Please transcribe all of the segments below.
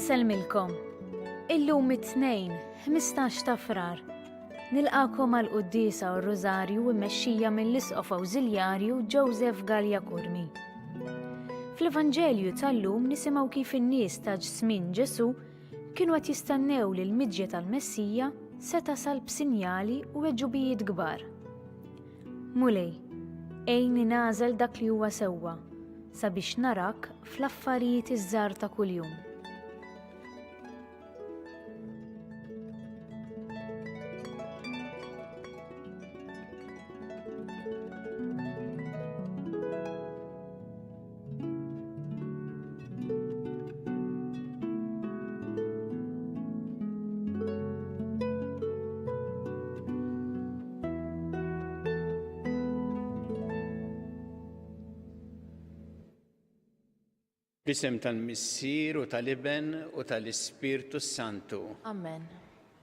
Insellmilkom. Illum it-Tnejn, 15 ta' Frar. Nilqakom għal quddiesa u r-Rużarju immexxija mill-Isqof Awżiljarju Joseph Galea Curmi. Fl-Evanġelju tal-lum nisimgħu kif in-nies ta' żmien Ġesù kienu qed jistennew li l-miġja tal-Messija se tasal b'sinjali u għeġubijiet kbar. Mulej, għinni nagħżel dak li huwa sewwa, sabiex narak fl-affarijiet iż-żgħar ta' kuljum. B'isem tal-Missier u tal-Iben u tal-Ispirtu s-Santu. Amen.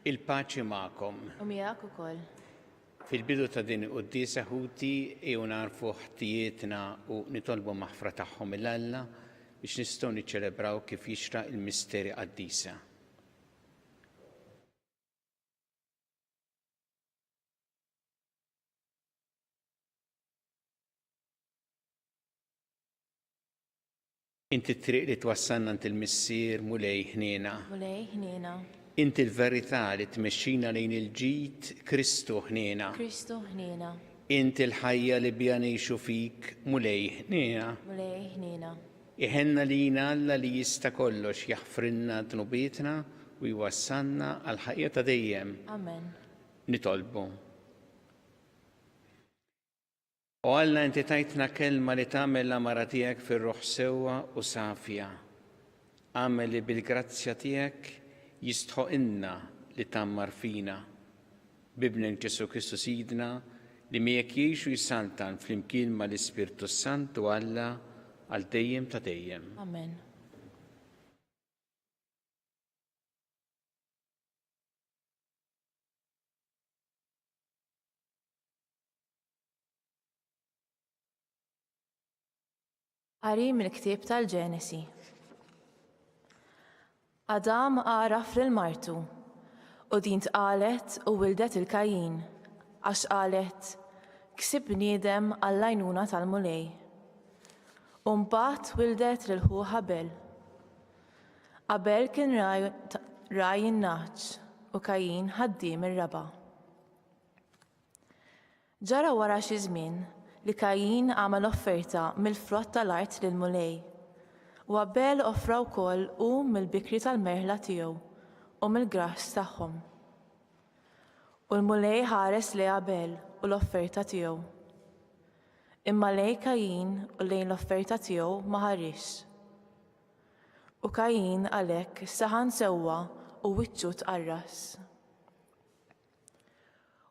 Il-paċi magħkom. U miegħek ukoll. Fil-bidu ta' din il-quddiesa ħuti ejjew nagħrfu ħtijietna u nitolbu maħfra tagħhom 'il Alla biex nistgħu niċċelebraw kif jixraq il-misteri qaddisa. Inti t-triq li twassalna għand il-Missier, Mulej ħniena. Mulej ħniena. Inti l-verità li tmexxina lejn il-ġid, Kristu ħniena. Kristu ħniena. Inti l-ħajja li biha ngħixu fik, Mulej ħniena. Mulej ħniena. Iħenn għalina Alla li jista' kollox jaħfrilna dnubietna u jwassalna għall-ħajja ta' dejjem. Amen. Nitolbu. O Alla inti tajtna kelma li tagħmel l-għamara tiegħek fir-ruħ sewwa u safja. Agħmel li bil-grazzja tiegħek jistħoqilna li tgħammar fina. B'Ibnek Ġesù Kristu Sidna, li miegħek jgħix u jsaltan flimkien mal-Ispirtu s-Santu Alla għal dejjem ta' dejjem. Amen. Qari mill-ktieb tal-Ġenesi. Adam għaraf lil martu, u din tqalet u wildet il Kajjin, għax qalet, Ksibt bniedem għall-għajnuna tal-Mulej. U mbagħad wildet lil ħuh Abel. Abel kien ragħaj in-nagħaġ u Kajjin ħaddiem ir-raba'. Ġara wara xi żmien li Kajjin għamel offerta mill-frott tal-art lill-Mulej. U Abel offra wkoll hu mill-bikri tal-merħla tiegħu u mill-grass tagħhom. U l-Mulej ħares lejn Abel u l-offerta tiegħu. Imma lejn Kajjin u lejn l-offerta tiegħu ma ħarisx. U Kajjin għalhekk saħan sewwa u wiċċu tqarras.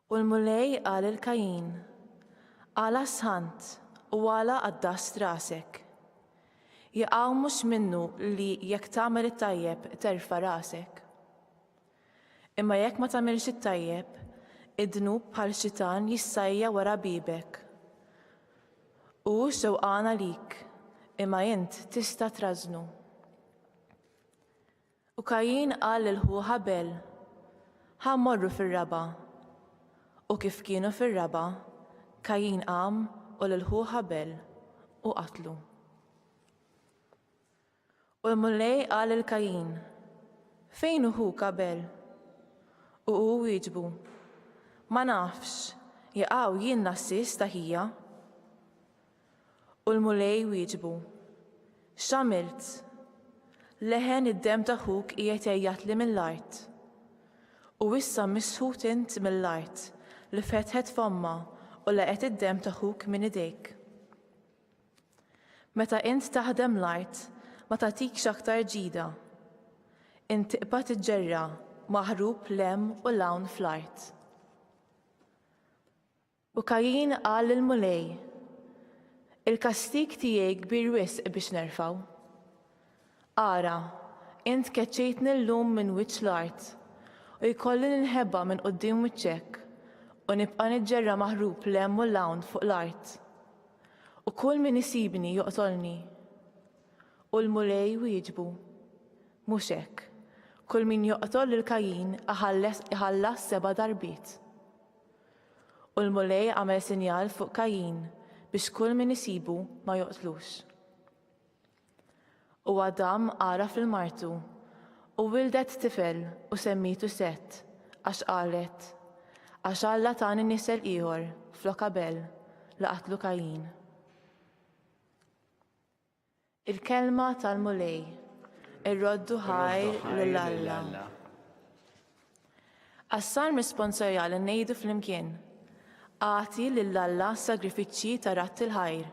U l-Mulej qal lil Kajjin, Għala sħant u għala għaddast rasek? Jaqaw mhux minnu li jekk tagħmel it-tajjeb terfa' rasek? Imma jekk ma tagħmilx it-tajjeb, id-dnub bħal xitan jissajja wara biebek. U hu xewqan għalik, imma int tista' trażżnu. U Kajjin qal lil ħuh Abel, Ħa mmorru fir-raba'. U kif kienu fir-raba', Kajjin qam u lil ħuh Abel, u qatlu. U l-Mulej qal lil Kajjin, Fejn hu ħuk Abel? U hu wieġbu, Ma nafx, jaqaw jien l-għassies ta' ħija? U l-Mulej wieġbu, X'għamilt? Leħen id-demm ta' ħuk qiegħed jgħajjatli mill-art. U issa misħut int mill-art li fetħet fommha u laqgħet id-demm ta' ħuk minn idejk. Meta int taħdem l-art ma tagħtikx aktar ġidha. Int tibqa' tiġġerra maħrub 'l hemm u 'l hawn fl-art. U Kajjin qal lill-Mulej, Il-kastig tiegħi kbir wisq biex nerfgħu. Ara, int keċċejtni llum minn wiċċ l-art, u jkolli ninħeba minn quddiem wiċċek, u nibqa' niġġerra maħrub 'l hemm u 'l hawn fuq l-art. U kull min isibni joqtolni. U l-Mulej wieġbu. Mhux hekk. Kull min joqtol lil Kajin iħallas seba' darbiet. U l-Mulej għamel sinjal fuq Kajin biex kull min isibu ma joqtlux. U Adam għaraf lil martu, u wildet tifel u semmietu Set, għax qalet, Għax Alla tani nisel ieħor flok Abel, li qatlu Kajin. Il-Kelma tal-Mulej. Irroddu ħajr lil Alla. Għas-Salm Responsorjali ngħidu flimkien, Agħti lil Alla sagrifiċċji ta' radd il-ħajr.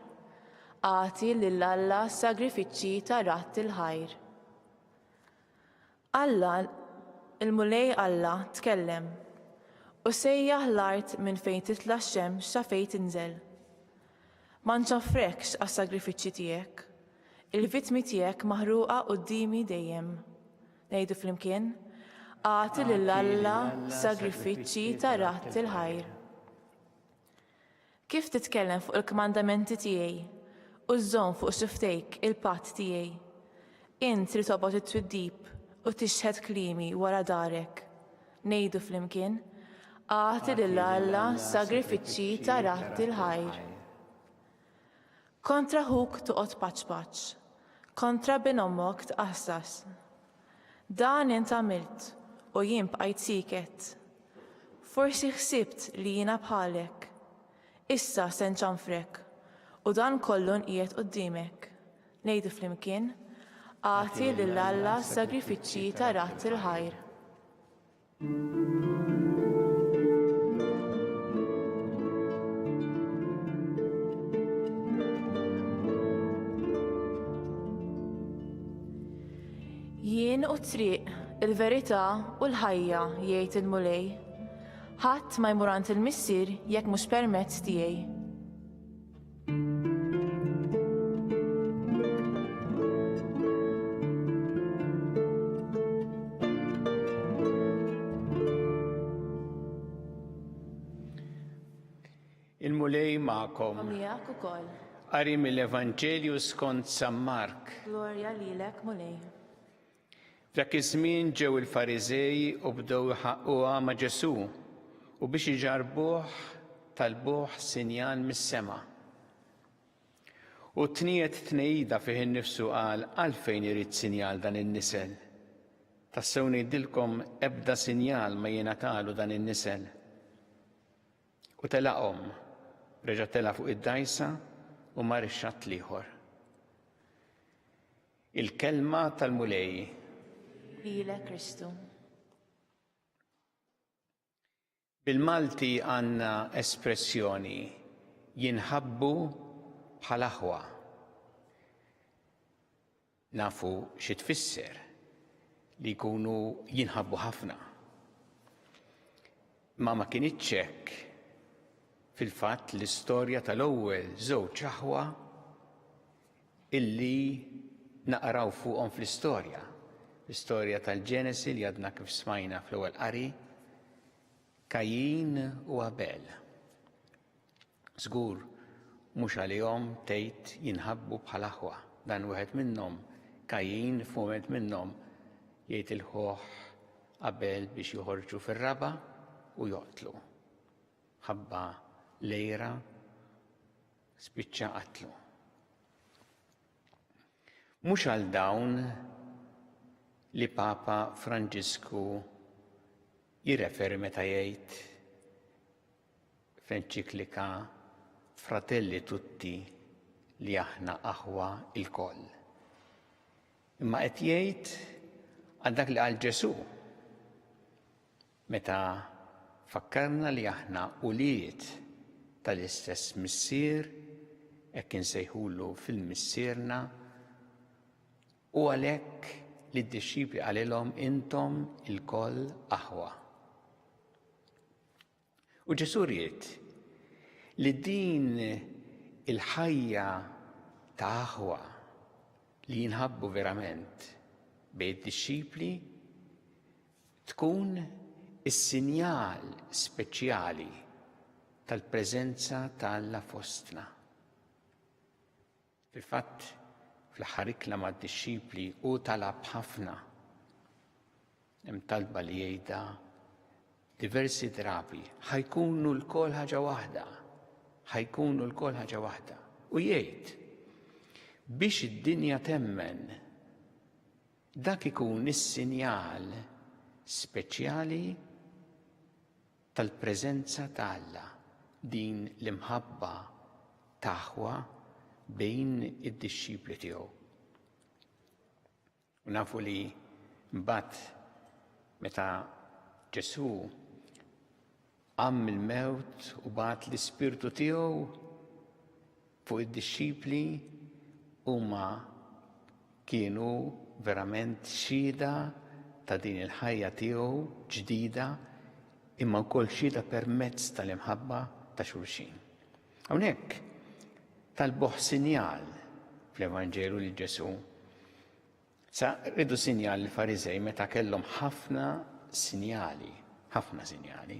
Agħti lil Alla sagrifiċċji ta' radd il-ħajr. Alla, il-Mulej Alla, tkellem, u sejjaħ l-art minn fejn titla' x-xemx sa fejn tinżel. Ma nċaffrekx għas-sagrifiċċji tiegħek, il-vittmi tiegħek maħruqa quddiemi dejjem. Ngħidu flimkien, Agħti lil Alla sagrifiċċji ta' radd il-ħajr. Kif titkellem fuq il-kmandamenti tiegħi u żżomm fuq xuftejk il-patt tiegħi? Int li tobgħod it-twiddib u tixħet kliemi wara darek. Ngħidu flimkien, Agħti lil Alla sagrifiċċji ta' radd il-ħajr. Kontra ħuk toqgħod paċpaċ, kontra bin ommok tqassas. Dan int għamilt, u jien bqajt sieket. Forsi ħsibt li jiena bħalek. Issa se nċanfrek, u dan kollu nqiegħed quddiemek. Ngħidu flimkien, Agħti lil Alla sagrifiċċji ta' radd il-ħajr. Jien u t-triq, il-verità u l-ħajja, jgħid il-Mulej. Ħadd ma jmur għand il-Missier jekk mhux permezz tiegħi. Il-Mulej magħkom. U miegħek ukoll. Qari mill-Evanġelju skont San Mark. Glorja lilek, Mulej. F'dak iż-żmien ġew il-Fariżej u bdew iħaqquha ma' Ġesù, u biex iġarrbuh talbuh sinjal mis-sema. U tniegħed tnegħida fih innifsu qal, Għalfejn irid sinjal dan in-nisel? Tassew ngħidilkom ebda sinjal ma jingħatalu dan in-nisel. U telaqhom, reġa' tela' fuq id-dgħajsa u mar ix-xatt l-ieħor. Il-Kelma tal-Mulej. Lilek Kristu. Bil-Malti għandna espressjoni jinħabbu bħal aħwa. Nafu xi tfisser li jkunu jinħabbu ħafna. Ma ma kinitx hekk fil-fatt l-istorja tal-ewwel żewġ aħwa illi naqraw fuqhom fl-istorja. L-istorja tal-Ġenesi li għadna kif smajna fl-ewwel qari, Kajin u Abel. Żgur mhux għalihom tgħid jinħabbu bħal aħwa. Dan wieħed minnhom, Kajin f'mument minnhom jgħid il-ħuh Abel biex joħorġu fir-raba u joqtlu. Ħabba lejra spiċċa qatlu. Mhux għal dawn li Papa Franġisku jirreferi meta jgħid fl-enċiklika Fratelli Tutti li aħna aħwa ilkoll. Imma qed jgħid għal dak li qal Ġesù Meta fakkarna li aħna ulied tal-istess Missier, hekk insejħulu fil-Missierna, u għalhekk lid-dixxipli qalilhom intom ilkoll aħwa. U Ġesù ried li din il-ħajja ta' aħwa li jinħabbu verament bejn id-dixxipli tkun is-sinjal speċjali tal-preżenza ta' Alla fostna. Fil-fatt, fl-aħħar ikla mad-dixxipli hu talab ħafna. Hemm talba li jgħidha diversi drabi, ħa jkunu lkoll ħaġa waħda, ħa jkunu lkoll ħaġa waħda. U jgħid, biex id-dinja temmen, dak ikun is-sinjal speċjali tal-preżenza ta' Alla, din l-imħabba t'aħwa bejn id-dixxipli tiegħu. U nafu li mbagħad meta Ġesù qam mill-mewt u bagħat l-ispirtu tiegħu fuq id-dixxipli huma kienu verament xhieda ta' din il-ħajja tiegħu ġdida imma wkoll xhieda permezz tal-imħabba ta' xulxin. Hawnhekk talbuh sinjal fl-Evanġelu lil Ġesù. Sa ridu sinjal il-Fariżej meta kellhom ħafna sinjali, ħafna sinjali.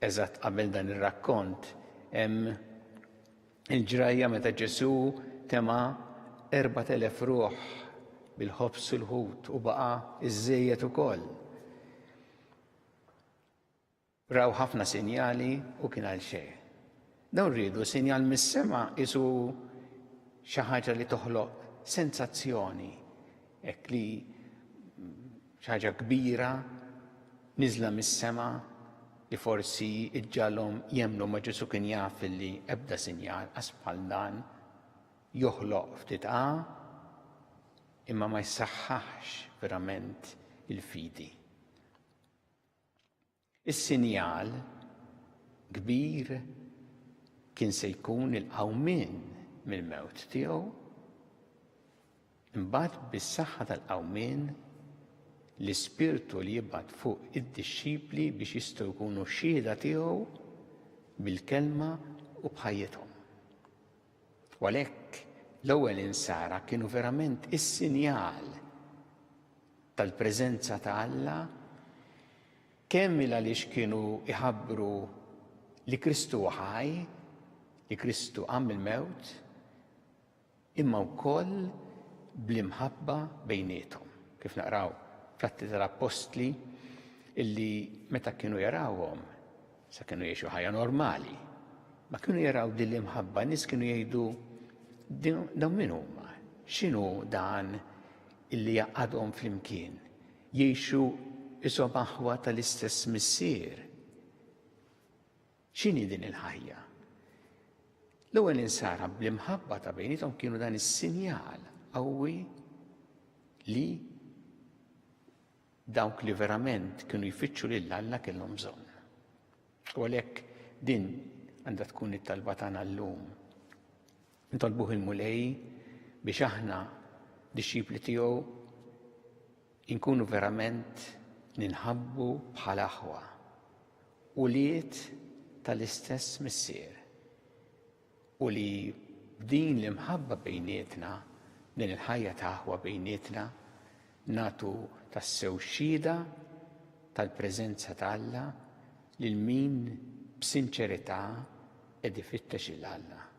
Eżatt qabel dan ir-rakkont hemm il-ġrajja meta Ġesù tema' 4000 ruħ bil-ħobż u l-ħut u baqa' iżżejjed ukoll. Raw ħafna sinjali u kien għal xejn. Dawn riedu sinjal mis-sema qisu xi ħaġa li toħloq sensazzjoni hekk li xi ħaġa kbira niżla mis-sema li forsi iġġalhom jemmnu ma Ġesù kien jaf li ebda sinjal qas bħal dan joħloq ftit a imma ma jsaħħaħx verament il-fidi. Is-sinjal kbir kien se jkun il-qawmien mill-mewt tiegħu. Imbagħad bis-saħħa tal-qawmien l-Ispirtu li jibgħat fuq id-dixxipli biex jistgħu jkunu xhieda tiegħu bil-kelma u b'ħajjithom. U għalhekk l-ewwel insara kienu verament is-sinjal tal-preżenza ta' Alla kemm il għaliex kienu jħabbru li Kristu huwa ħaj, li Kristu qam mill-mewt, imma wkoll bl-imħabba bejniethom. Kif naqraw fl-Atti tal-Appostli illi meta kienu jarawhom sa kienu jgħixu ħajja normali, ma kienu jaraw din l-imħabba, nies kienu jgħidu dawn min huma? X'inhu dan illi jgħaqqadhom flimkien, jgħixu qishom aħwa tal-istess missier. X'inhi din il-ħajja? L-ewwel insara bl-imħabba ta' bejniethom kienu dan is-sinjal qawwi li dawk li verament kienu jfittxu lil Alla kellhom bżonn. U għalhekk din għandha tkun it-talba tagħna llum. Nitolbuh il-Mulej biex aħna dixxipli tiegħu inkunu verament ninħabbu bħal aħwa, ulied tal-istess missier u li b'din l-imħabba bejnietna, din il-ħajja ta' aħwa bejnietna, nagħtu tassew xhieda tal-preżenza ta' Alla lil min b'sinċerità qed ifittex 'il Alla.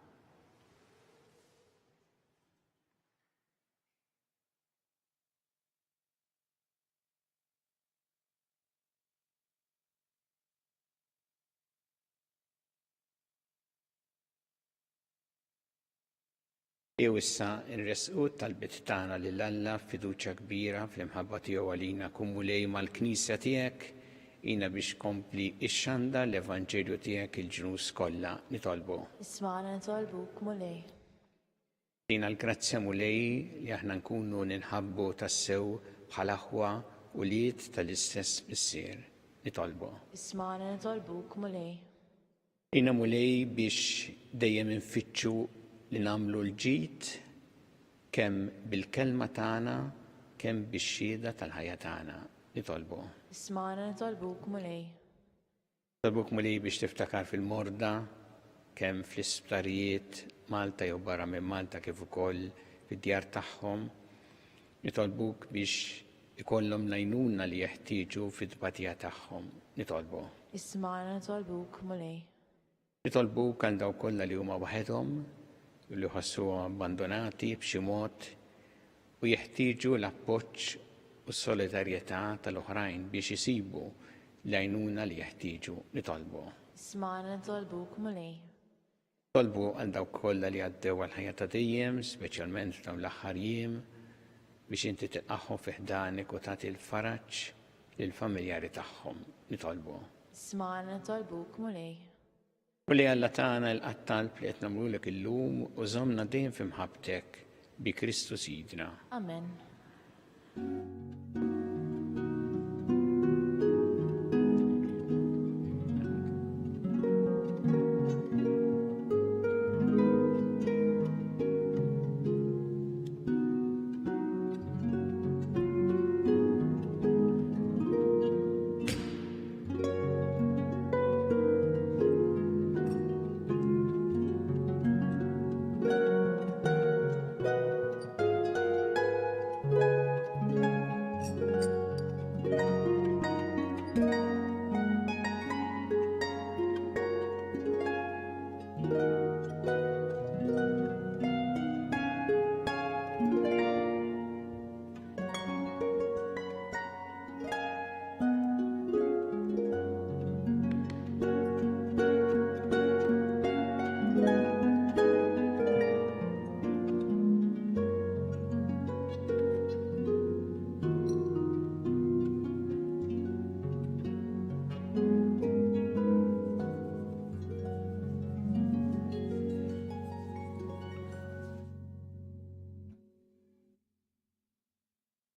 Ejjew issa nressqu t-talbiet tagħna lil Alla b'fiduċja kbira fl-imħabba tiegħu għalina. Kun Mulej mal-Knisja tiegħek, għinna biex tkompli ixxandar l-Evanġelju tiegħek il-ġnus kollha. Nitolbu. Ismagħna nitolbuk, Mulej. Agħtina l-grazzja Mulej li aħna nkunu ninħabbu tassew bħal aħwa ulied tal-istess Missier. Nitolbu. Ismagħna nitolbuk, Mulej. Għinna Mulej biex dejjem infittxu li nagħmlu l-ġid kemm bil-kelma tagħna kemm bix-xhieda tal-ħajja tagħna. Nitolbu. Ismagħna nitolbuk Mulej. Nitolbuk Mulej biex tiftakar fil-morda kemm fl-isptarijiet Malta jew barra minn Malta kif ukoll fid-djar tagħhom. Nitolbuk biex ikollhom l-għajnuna li jeħtieġu fit-tbatija tagħhom. Nitolbu. Ismagħna nitolbuk, Mulej. Nitolbuk għal dawk kollha li huma waħedhom u li jħossuhom abbandonati b'xi mod u jeħtieġu l-appoġġ u s-solidarjetà tal-oħrajn biex isibu l-għajnuna li jeħtieġu. Nitolbu. Ismagħna nitolbuk, Mulej. Nitolbu għal dawk kollha li għaddew għall-ħajja ta' dejjem, speċjalment f'dawn l-aħħar jiem, biex inti tilqagħhom fi ħdanek u tagħti l-faraġ lill-familjari tagħhom. Nitolbu. Ismagħna nitolbuk, Mulej. Mulej Alla tagħna ilqa' t-talb li qed nagħmlulek illum u żommna dejjem fi mħabbtek bi Kristu Sidna. Amen.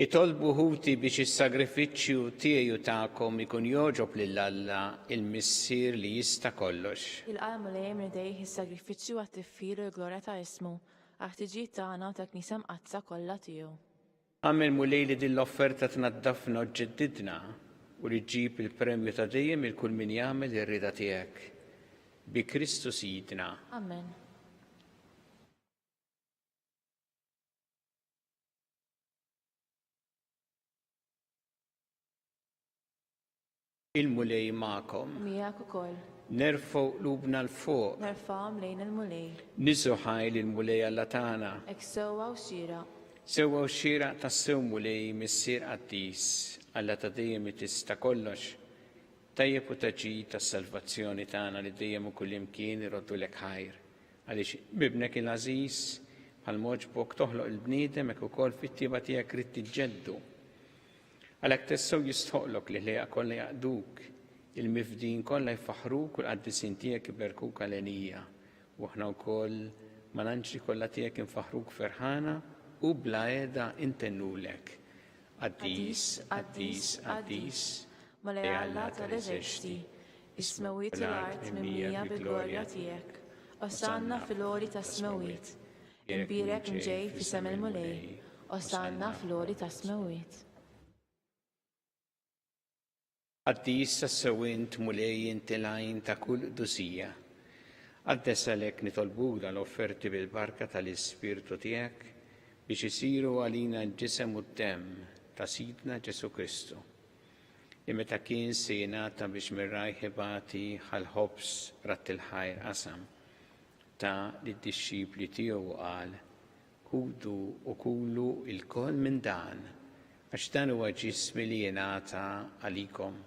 Itolbu ħuti biex is-sagrifiċċju tiegħi u tagħkom ikun jogħġob lil Alla il-Missier li jista' kollox. Jilqa' l-Mulej minn idejh is-sagrifiċċju għat-tifħir u l-glorja ta' ismu, għall-ħtiġijiet tagħna u tal-Knisja Mqaddsa kollha tiegħu. Agħmel Mulej li din l-offerta tnaddafna u ġġeddidna u li ġġib il-premju ta' dejjem lil kull min jagħmel ir-rieda tiegħek. Bi Kristu Sidna. Amen. Il-Mulej magħkom. Miegħek ukoll. Nerfgħu qlubna 'l fuq. Nerfgħuhom lejn il-Mulej. Niżżu ħaj lill-Mulej Alla tagħna. Hekk sewwa u xieraq. Sewwa u xieraq tassew Mulej, Missier qaddis, Alla ta' dejjem li tista' kollox, tajjeb u ta' ġid għas-salvazzjoni tagħna li dejjem u kullimkien iroddulek ħajr. Għaliex b'Ibnek il-għażiż, bħalma għoġbok toħloq il-bniedem hekk ukoll fit-tjieba tiegħek ridt iġġeddu. Għalhekk tassew jistħoqlok li ħlejjaq kollha jaqduk, il-mifdijin kollha jfaħħruk u l-qaddisin tiegħek iberkuk għalenija. U aħna wkoll mal-anġli kollha tiegħek infaħħruk ferħana u bla heda intennulek. Qaddis, qaddis, qaddis, Mulej Alla tal-eżerċti, is-smewwiet u l-art mimlija bil-glorja tiegħek. Osanna fil-għoli tas-smewwiet. Imbierek min ġej f'isem il-Mulej. Osanna fl-għoli tas-smewwiet. Qaddis tassew int, Mulej, inti l-għajn ta' kull qdusija. Qaddes għalhekk nitolbuk dan l-offerti bil-barka tal-Ispirtu tiegħek biex isiru għalina l-ġisem u d-demm ta' Sidna Ġesù Kristu, li meta kien se jingħata biex mir-rajh ibati ħa l-ħobż radd il-ħajr qasam, ta lid-dixxipli tiegħu u qal, Ħudu u kulu lkoll minn dan, għax dan huwa ġismi li jingħata għalikom.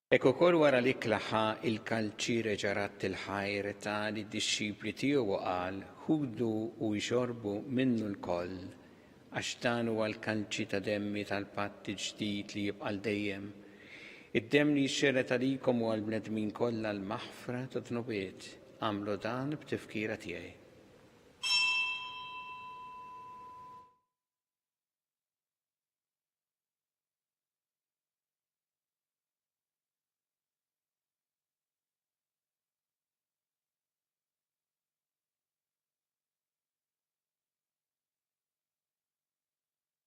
Hekk ukoll wara l-ikla ħa l-kalċi reġa' radd il-ħajr ta lid-dixxipli tiegħu u qal, Ħudu u ixorbu minnu lkoll, għax dan huwa l-kalċi ta' demmi tal-patt il-ġdid li jibqa' għal dejjem, id-demm li jixxerred għalikom u għall-bnedmin kollha għall-maħfra tad-dnubiet. Agħmlu dan b'tifkira tiegħi.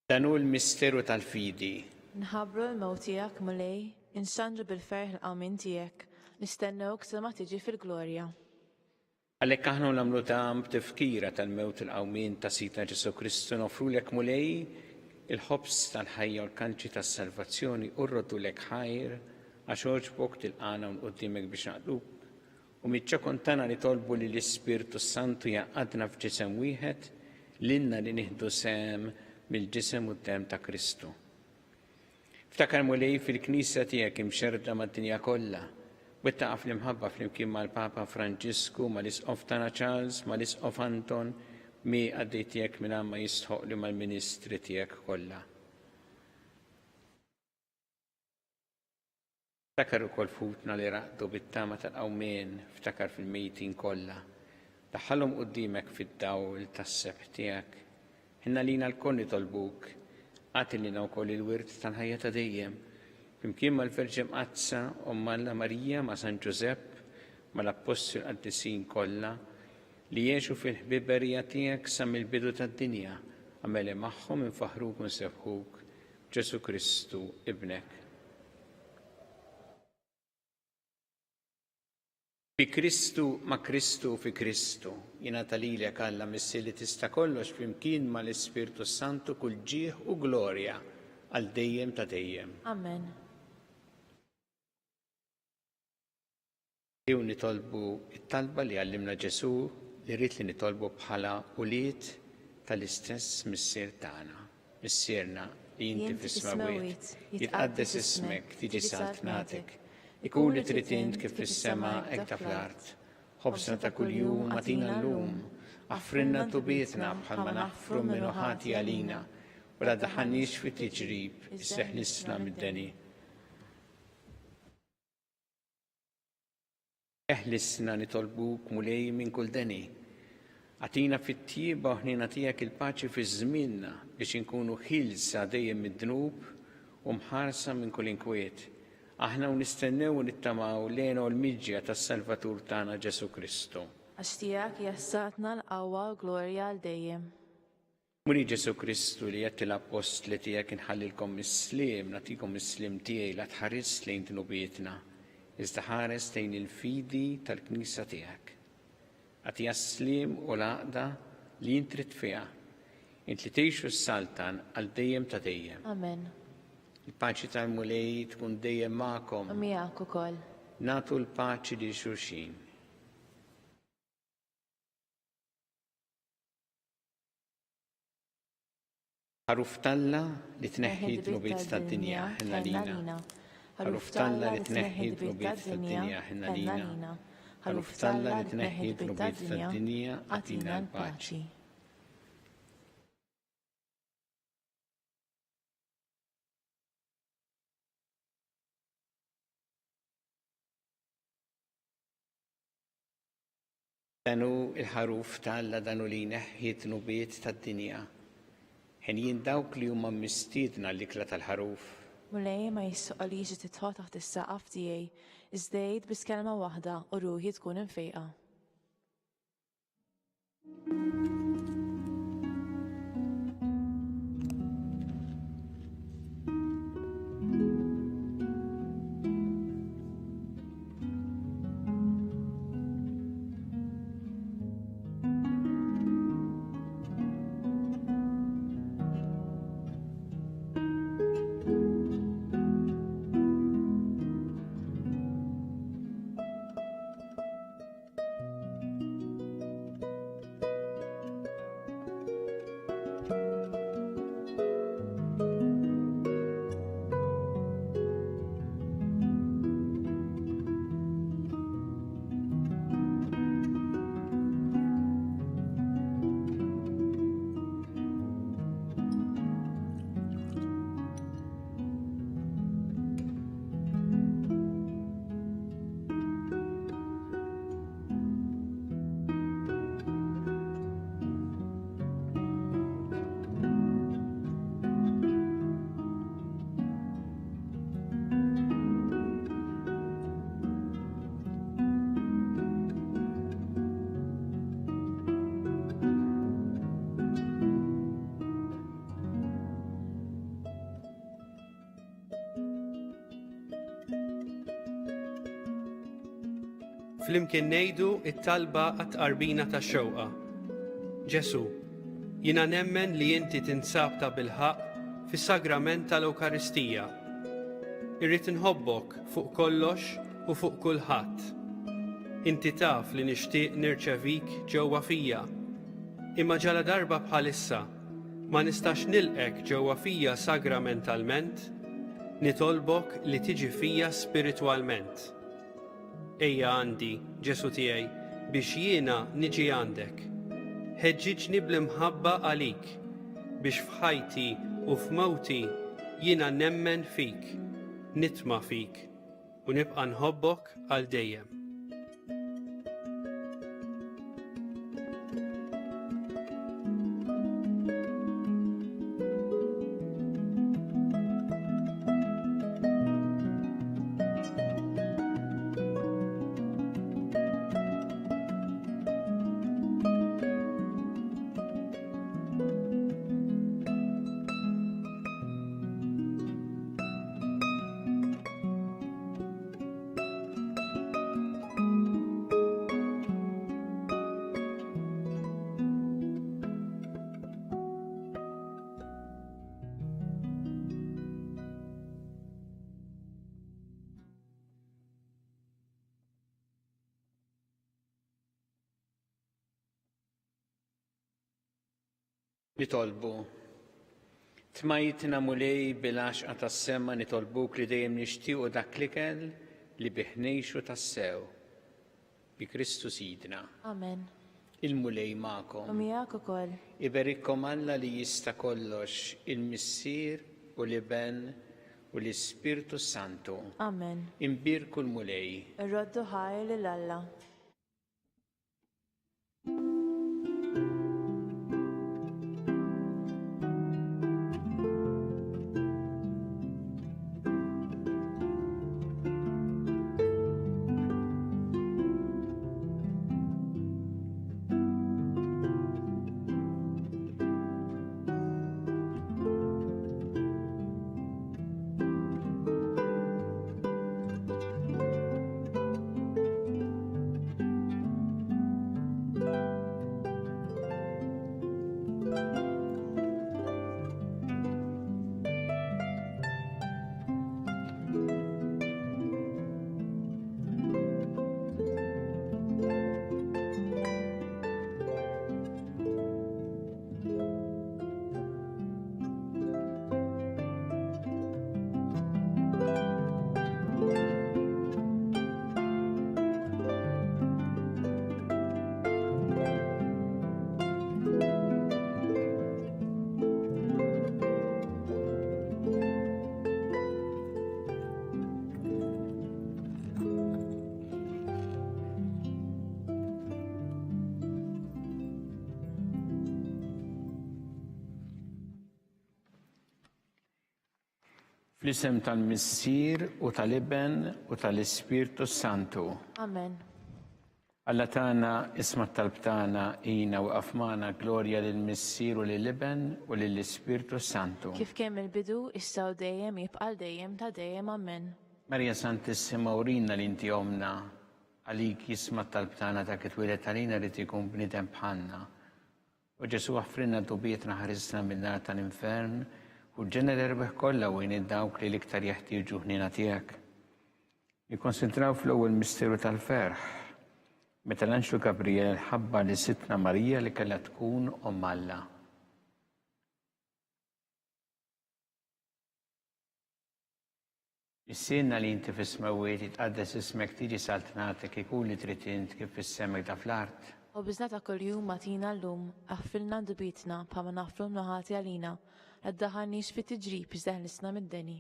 Dan hu l-misteru tal-fidi. Nħabbru l-mewt tiegħek, Mulej, inxandru bil-ferħ il-qawmien tiegħek, nistennewk sa ma tiġi fil-glorja. Għalhekk aħna u nagħmlu dan b'tifkira tal-mewt u l-qawmien ta' Sidna Ġesù Kristu noffrulek Mulej il-ħobż tal-ħajja u l-kalċi tas-salvazzjoni u rroddulek ħajr għax għoġbok tilqagħna hawn quddiemek biex naqduk. U miċ-ċokon tagħna nitolbu li l-Ispirtu s-Santu jgħaqqadna f'ġisem wieħed lilna li nieħdu sehem mill-ġisem u d-demm ta' Kristu. Ftakar Mulej fil-Knisja tiegħek imxerrda mad-dinja kollha, wettaqha fl-imħabba flimkien mal-Papa Franġisku, mal-Isqof tagħna Charles, mal-Isqof Anton, mi qaddej tiegħek mingħajr ma jistħoqli mal-ministri tiegħek kollha. Ftakar ukoll f'ħutna li raqdu bit-tama tal-qawmien, ftakar fil-mejtin kollha. Daħħalhom quddiemek fid-dawl tas-sebħ tiegħek. Ħenn għalina lkoll nitolbuk, agħti lilna wkoll il-wirt tal-ħajja ta' dejjem, flimkien mal-Verġni Mqaddsa, Omm Alla Marija, ma' San Ġużepp, mal-Appostli u l-qaddisin kollha, li għexu fil-ħbiberija tiegħek sa mill-bidu tad-dinja, agħmel li magħhom infaħħruk u nsebbħuk Ġesù Kristu, Ibnek. Bi Kristu, ma' Kristu u fi Kristu, jingħata lilek, Alla Missier li tista' kollox, flimkien ma' l-Ispirtu s-Santu kull ġieħ u glorja għal dejjem ta' dejjem. Amen. Ejjew nitolbu t-talba li għallimna Ġesù li ried li nitolbu bħala ulied tal-istess Missier tagħna. Missierna li inti fis-smewwiet, jitqaddes ismek, tiġi saltnatek, ikun li trid int kif fis-sema hekk ta' fl-art. Ħobżna ta' kuljum agħtina llum, aħfrilna dnubietna bħalma naħfru min hu ħati għalina, u la ddaħħalniex fi tiġrib, iżda eħlisna mid-deni. Eħlisna nitolbuk, Mulej, minn kull deni. Agħtina fit-tjieba u ħniena tiegħek il-paċi fi żmienna biex inkunu ħielsa dejjem mid-dnub u mħarsa minn kull inkwiet, aħna u nistennew u nittamaw l-hena u l-miġja tas-Salvatur tagħna Ġesù Kristu. Għax tiegħek hija s-saltna, l-qawwa u l-glorja għal dejjem. Mulej Ġesù Kristu li għedt lill-appostli tiegħek inħallilkom is-sliem, nagħtikom is-sliem tiegħi, la tħarisx lejn dnubietna, iżda ħares lejn il-fidi tal-Knisja tiegħek. Agħtiha s-sliem u l-għaqda li int trid fiha, int li tgħix u ssaltan għal dejjem ta' dejjem. Amen. Il-paċi tal-Mulej tkun dejjem magħkom. U miegħek ukoll. Nagħtu l-paċi lil xulxin. Ħaruf t'Alla li tneħħi d-dnubiet tad-dinja, ħenn għalina. Ħaruf t'Alla li tneħħi d-dnubiet tad-dinja, ħenn għalina. Ħaruf t'Alla li tneħħi d-dnubiet tad-dinja, agħtina l-paċi. Dan hu l-Ħaruf ta' Alla, dan hu li jneħħi d-dnubiet tad-dinja. Henjin dawk li huma mistiedna għall-ikla tal-Ħaruf. Mulej, ma jistħoqqlix li tidħol taħt is-saqaf tiegħi, iżda għid biss kelma waħda u ruħi tkun imfejqa. Flimkien ngħidu t-talba għat-tqarbina tax-xewqa. Ġesù, jiena nemmen li inti tinsab tabilħaqq fis-sagrament tal-Ewkaristija. Irrid inħobbok fuq kollox u fuq kulħadd. Inti taf li nixtieq nirċevik ġewwa fija, imma ġaladarba bħalissa ma nistax nilqgħek ġewwa fija sagramentalment, nitolbok li tiġi fija spiritwalment. Ejja għandi, Ġesù tiegħi, biex jiena niġi għandek. Ħeġġiġni bl-imħabba għalik, biex f'ħajti u f'mewti jiena nemmen fik, nitma' fik, u nibqa' nħobbok għal dejjem. Nitolbu. Tmajtna Mulej bil-għaxqa tas-sema nitolbuk li dejjem nixtiequ dak l-ikel li bih ngħixu tassew. Bi Kristu Sidna. Amen. Il-Mulej magħkom. U miegħek ukoll. Iberikkom Alla li jista' kollox, il-Missier u l-Iben u l-Ispirtu s-Santu. Amen. Imbierku l-Mulej. Irroddu ħajr lil Alla. Fl-isem tal-Missier u tal-Iben u tal-Ispirtu Santu. Amen. Alla tagħna, isma' t-talb tagħna, għinna u iqaf magħna, glorja lill-Missier u lill-Iben u lill-Ispirtu s-Santu. Kif kien mill-bidu, issa u dejjem, jibqa' għal dejjem ta' dejjem. Amen. Marija Santissima urina li inti ommna, għalik jisma' t-talb tagħna dak li twieled għalina ried ikun bniedem bħalna. O Ġesù aħfrilna dnubietna ħarisna min-nar tal-infern u ġenna l-erwieħ kollha u għin lil dawk li l-iktar jeħtieġu ħniena tiegħek. Nikkonsidraw fl-ewwel misteru tal-ferħ, meta l-anġlu Gabriel ħabbar lil Sidtna Marija li kellha tkun Omm Alla. Missierna li inti fis-smewwiet, jitqaddes ismek, tiġi saltnatek, ikun li trid int kif fis-sema hekk fl-art. Ħobżna ta' kuljum agħtina llum, aħfrilna dnubietna bħalma naħfru l-mnuħati għalina, la ddaħħalniex fi tiġrib iżda ħlisna mid-deni.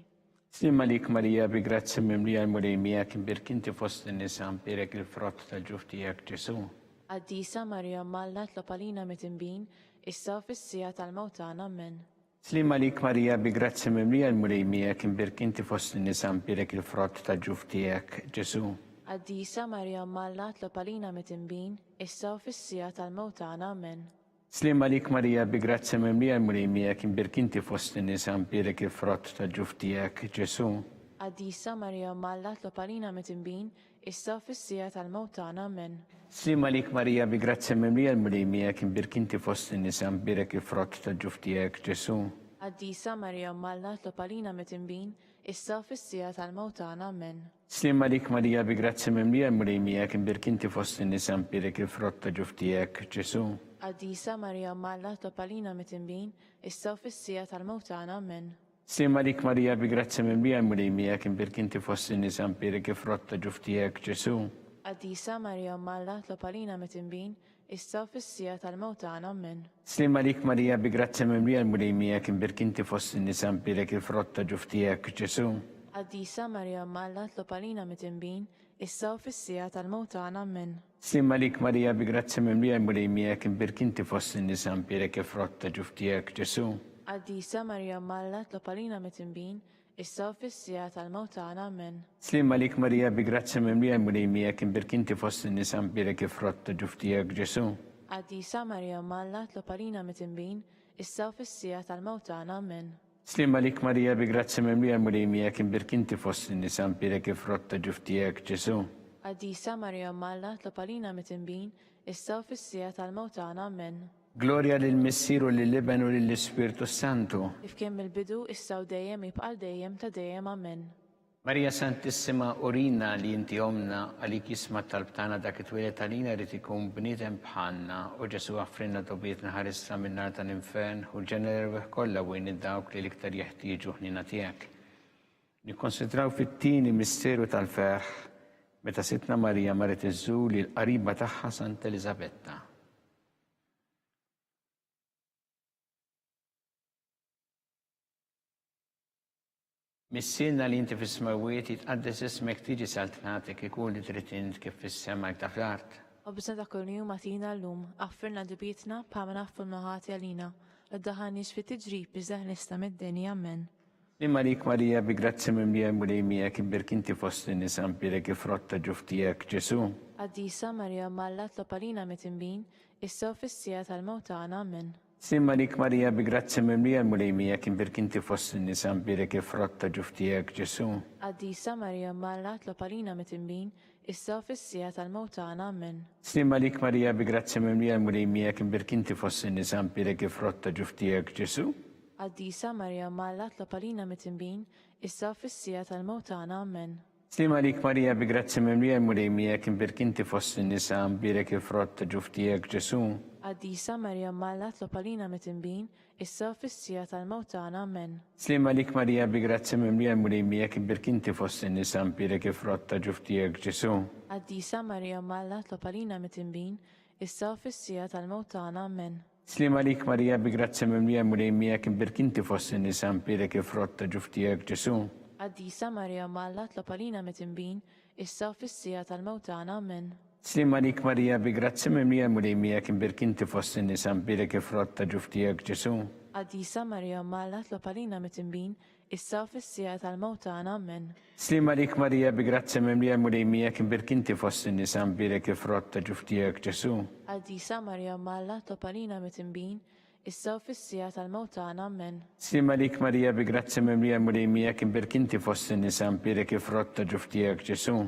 Sliem għalik Marija, bi grazzja mimlija l-Mulej miegħek, imbierk inti fost in-nisa, mbierek il-frott tal-ġuf tiegħek Ġesù. Qaddisa Marija Omm Alla itlob għalina midinbin, issa u fis-siegħa tal-mewt tagħna. Ammen. Sliem għalik Marija, bi grazzja mimlija l-Mulej miegħek, imbierk inti fost in-nisa, mbierek il-frott tal-ġuf tiegħek, Ġesù. Qaddisa Marija Omm Alla itlob għalina midinbin, issa u fis-siegħa tal-mewt tagħna. Ammen. Sliem għalik Marija, bi grazzja mimlija l-Mulej miegħek, imbierk inti fost in-nisa, mbierek il-frott tal-ġuf tiegħek, Ġesù. Qaddisa Marija Omm Alla tlob għalina mitinbin, issa u fis-siegħa tal-mewt tagħna. Ammen. Sliem għalik Marija bi grazzja mimlija l-Mulej miegħek imbierk inti fost in-nisa mbierek il-frott tal-ġuf tiegħek Ġesù. Qaddisa Marija Omm Alla tlob għalina mitinbin, issa u fis-siegħa tal-mewt tagħna. Ammen. Sliem għalik Marija bi grazzja mimlija l-Mulej miegħek imbierk inti fost in-nisa mbierek il-frott ta' ġuf tiegħek Ġesù. Qaddisa Marija Omm Alla tlob għalina mitinbin, issa u fis-siegħa tal-mewt tagħna. Ammen. Sliem għalik Marija bi grazzja mimlija l-Mulej miegħek imbierk inti fost in-nisa mbierek il-frott ta' ġuf tiegħek Ġesù. Qaddisa Marija Omm Alla tlob għalina mitinbin, issa u fis-siegħa tal-mewt tagħna. Ammen. Sliem għalik Marija bi grazzja mimlija l-Mulej miegħek imbierk inti fost in-nisa mbierek il-frott ta' ġuf tiegħek Ġesù. Qaddisa Marija Omm Alla tlob għalina mitinbin, issa u fis-siegħa tal-mewt tagħna. Ammen. Sliem għalik Marija bi grazzja mimlija l-Mulej miegħek imbierk inti fost in-nisa mbierek il-frott ta' ġuf tiegħek Ġesù. Qaddisa Marija Omm Alla tlob għalina mitinbin, issa u fis-siegħa tal-mewt tagħna. Ammen. Sliem għalik Marija bi grazzja mimlija l-Mulej miegħek imbierk inti fost in-nisa mbierek il-frott ta' ġuf tiegħek Ġesù. Qaddisa Marija Omm Alla tlob għalina mitinbin, issa u fis-siegħa tal-mewt tagħna. Ammen. Sliem għalik Marija bi grazzja mimlija l-Mulej miegħek imbierk inti fost in-nisa mbierek il-frott ta' ġuf tiegħek Ġesù. Qaddisa Marija Omm Alla tlob għalina mitinbin, issa u fis-siegħa tal-mewt tagħna. Ammen. Glorja lill-Missier u lill-Iben u lill-Ispirtu s-Santu. Kif kien mill-bidu, issa u dejjem, jibqa' għal dejjem ta' dejjem. Ammen. Marija Santissima, urina li inti Ommna, għalik jisma' t-talb tagħna dak it-twieled għalina jrid ikun bniedem bħalna, o Ġesù aħfrilna dnubietna ħarisna min-nar tal-infern, ħu l-ġenna l-erwieħ kollha u għin lil dawk li l-iktar jeħtieġu ħniena tiegħek. Nikkonsidraw fit-tieni misteru tal-ferħ meta Sidtna Marija marret iżżur lill-qariba tagħha Santa Eliżabetta. Missierna li inti fis-smewwiet, jitqaddes ismek, tiġi saltnatek, ikun li trid int kif fis-sema hekk ta' fl-art. Ħobżna ta' kuljum agħtina llum, aħfirna dnubietna bħalma naħfru l-ħati għalina, la ddaħħalniex fit-tiġrib iżda ħlisna mid-deni. Ammen. Sliem għalik Marija, bi grazzja mimlija l-Mulej miegħek, imbierk inti fost in-nisa, mbierek il-frott ta' ġuf tiegħek, Ġesù. Qaddisa Marija Omm Alla tlob għalina mitinbin, issa u fis-siegħa tal-mewt tagħna. Ammen. Sliem għalik Marija, bi grazzja mimlija l-Mulej miegħek, imbierk inti fost in-nisa, mbierek il-frott ta' ġuf tiegħek, Ġesù. Qaddisa Marija Omm Alla tlob għalina mitinbin, issa u fis-siegħa tal-mewt tagħna. Ammen. Sliem għalik Marija, bi grazzja mimlija l-Mulej miegħek, imbierk inti fost in-nisa, mbierek il-frott ta' ġuf tiegħek, Ġesù. Qaddisa Marija Omm Alla tlob għalina mitinbin, issa u fis-siegħa tal-mewt tagħna. Ammen. Sliem għalik Marija bi grazzja mimlija l-Mulej miegħek imbierk inti fost in-nisa mbierek il-frott ta' ġuf tiegħek Ġesù. Qaddisa Marija Omm Alla tlob għalina mitinbin, issa u fis-siegħa tal-mewt tagħna. Ammen. Sliem għalik Marija bi grazzja mimlija l-Mulej miegħek imbierk inti fost in-nisa mbierek il-frott ta' ġuf tiegħek Ġesù. Qaddisa Marija Omm Alla tlob għalina mitinbin, issa u fis-siegħa tal-mewt tagħna. Ammen. Sliem għalik Marija bi grazzja mimlija l-Mulej miegħek imbierk inti fost in-nisa mbierek il-frott ta' ġuf tiegħek Ġesù. Qaddisa Marija Omm Alla tlob għalina mitinbin, issa u fis-siegħa tal-mewt tagħna. Ammen. Sliem għalik Marija bi grazzja mimlija l-Mulej miegħek imbierk inti fost in-nisa mbierek il-frott ta' ġuf tiegħek Ġesù. Qaddisa Marija Omm Alla tlob għalina mitinbin, issa u fis-siegħa tal-mewt tagħna. Ammen. Sliem għalik Marija bi grazzja mimlija l-Mulej miegħek imbierk inti fost in-nisa mbierek il-frott ta' ġuf tiegħek Ġesù. Qaddisa Marija Omm Alla tlob għalina mitinbin, issa u fis-siegħa tal-mewt tagħna. Ammen. Sliem għalik Marija bi grazzja mimlija l-Mulej miegħek imbierk inti fost in-nisa mbierek il-frott ta' ġuf tiegħek Ġesù.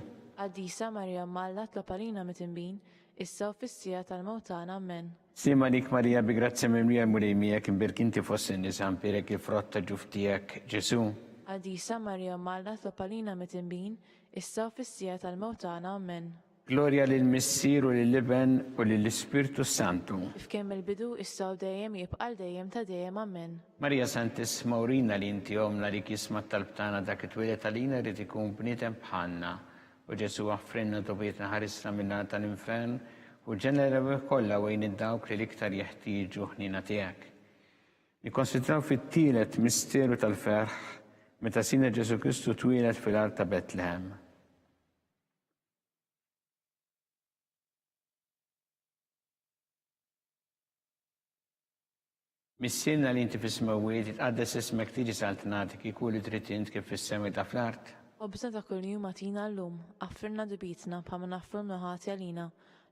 Qaddisa Marija Omm Alla tlob għalina mitinbin, issa u fis-siegħa tal-mewt tagħna. Ammen. Sliem għalik Marija bi grazzja mimlija l-Mulej miegħek imbierk inti fost in-nisa mbierek il-frott ta' ġuf tiegħek Ġesù. Qaddisa Marija Omm Alla tlob għalina mitinbin, issa u fis-siegħa tal-mewt tagħna. Ammen. Glorja lill-Missier u lill-Iben u lill-Ispirtu s-Santu. Kif kien mill-bidu, issa u dejjem, jibqa' għal dejjem ta' dejjem. Ammen. Marija Santissima urina li inti Ommna li jisma' t-talb tagħna dak it-twieled għalina jrid ikun bniedem bħalna O Ġesù, aħfrilna dnubietna, ħarisna min-nar tal-infern, u ġenna l-erwieħ kollha u għin lil dawk li l-iktar jeħtieġu ħniena tiegħek. Nikkonsidraw fit-tielet misteru tal-ferħ meta Sidna Ġesù Kristu twieled fil-għar ta' Betlehem. Missierna li inti fis-smewwiet, jitqaddes ismek, tiġi saltnatek, ikun li trid int kif fis-sema ta' fl-art. Ħobżna ta' kuljum agħtina llum, aħfrilna dnubietna bħalma naħfru l-ħati għalina,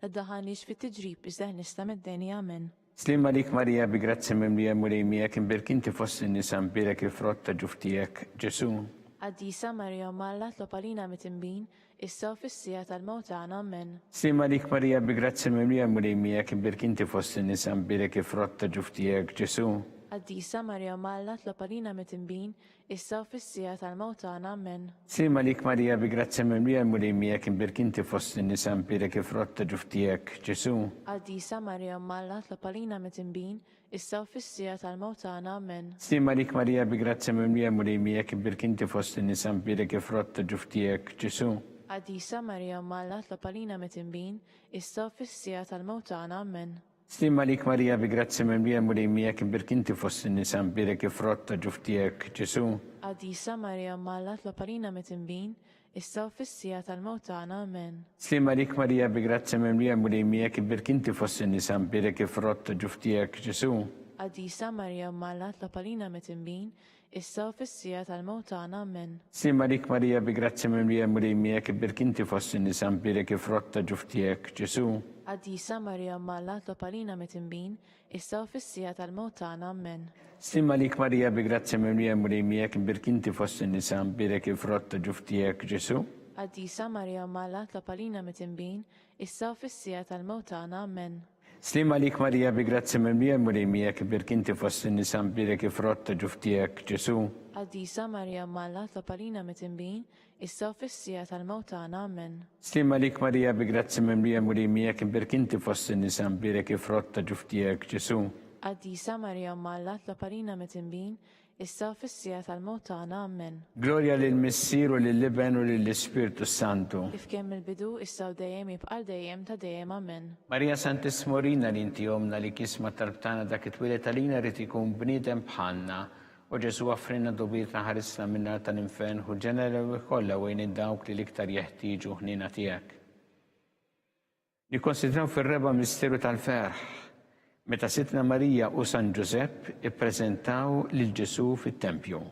la ddaħħalniex fit-tiġrib iżda ħlisna mid-deni. Amen. Sliem għalik Marija bi grazzja mimlija l-Mulej miegħek imbierk inti fost in-nisa mbierek il-frott ta' ġuf tiegħek, Ġesù. Qaddisa Marija Omm Alla tlob għalina mitinbin, issa u fis-siegħa tal-mewt tagħna. Ammen. Sliem għalik Marija bi grazzja mimlija l-Mulej miegħek imbierk inti fost in-nisa mbierek il-frott ta' ġuf tiegħek Ġesù. Qaddisa Marija Omm Alla tlob għalina mitinbin, issa u fis-siegħa tal-mewt tagħna. Ammen. Sliem għalik Marija bi grazzja mimlija l-Mulej miegħek imbierk inti fost in-nisa mbierek il-frott ta' ġuf tiegħek Ġesù. Qaddisa Marija Omm Alla tlob għalina mitinbin, issa u fis-siegħa tal-mewt tagħna. Ammen. Sliem għalik Marija bi grazzja mimlija l-Mulej miegħek imbierk inti fost in-nisa mbierek il-frott ta' ġuf tiegħek Ġesù. Qaddisa Marija Omm Alla tlob għalina mitinbin, issa u fis-siegħa tal-mewt tagħna. Ammen. Sliem għalik Marija bi grazzja mimlija l-Mulej miegħek imbierk inti fost in-nisa mbierek il-frott ta' ġuf tiegħek Ġesù. Qaddisa Marija Omm Alla tlob għalina mitinbin, issa u fis-siegħa tal-mewt tagħna. Amen. Sliem għalik Marija bi grazzja mimlija l-Mulej miegħek imbierk inti fost in-nisa mbierek il-frott ta' ġuf tiegħek Ġesù. Qaddisa Marija Omm Alla tlob għalina mitinbin, issa u fis-siegħa tal-mewt tagħna. Amen. Sliem għalik Marija bi grazzja mimlija l-Mulej miegħek imbierk inti fost in-nisa mbierek il-frott ta' ġuf tiegħek Ġesù. Qaddisa Marija Omm Alla tlob għalina mitinbin, issa u fis-siegħa tal-mewt tagħna. Ammen. Sliem għalik Marija bi grazzja mimlija l-Mulej miegħek imbierk inti fost in-nisa mbierek il-frott ta' ġuf tiegħek Ġesù. Qaddisa Marija Omm Alla tlob għalina mitinbin, issa u fis-siegħa tal-mewt tagħna. Ammen. Sliem għalik Marija bi grazzja mimlija l-Mulej miegħek imbierk inti fost in-nisa mbierek il-frott ta' ġuf tiegħek Ġesù. Qaddisa Marija Omm Alla tlob għalina mitinbin, issa u fis-siegħa tal-mewt tagħna. Ammen. Sliem għalik Marija bi grazzja mimlija l-Mulej miegħek imbierk inti fost in-nisa mbierek il-frott ta' ġuf tiegħek Ġesù. Qaddisa Marija Omm Alla tlob għalina mitinbin, issa u fis-siegħa tal-mewt tagħna. Ammen. Glorja lill-Missier u lill-Iben u lill-Ispirtu s-Santu. Kif kien mill-bidu, issa u dejjem, jibqa' għal dejjem ta' dejjem. Ammen. Marija Santissima urina li inti Ommna li jisma' t-talb tagħna dak it-twieled għalina ried ikun bniedem bħalna O Ġesù offrilna dubitna ħarisna min-nar tal-infern ħu l-ġenna l-erwieħ kollha u għin 'il dawk li l-iktar jeħtieġu ħniena tiegħek. Nikkonsidraw fir-reba' misteru tal-ferħ meta Sidtna Marija u San Ġużepp ippreżentaw lil Ġesù fit-tempju.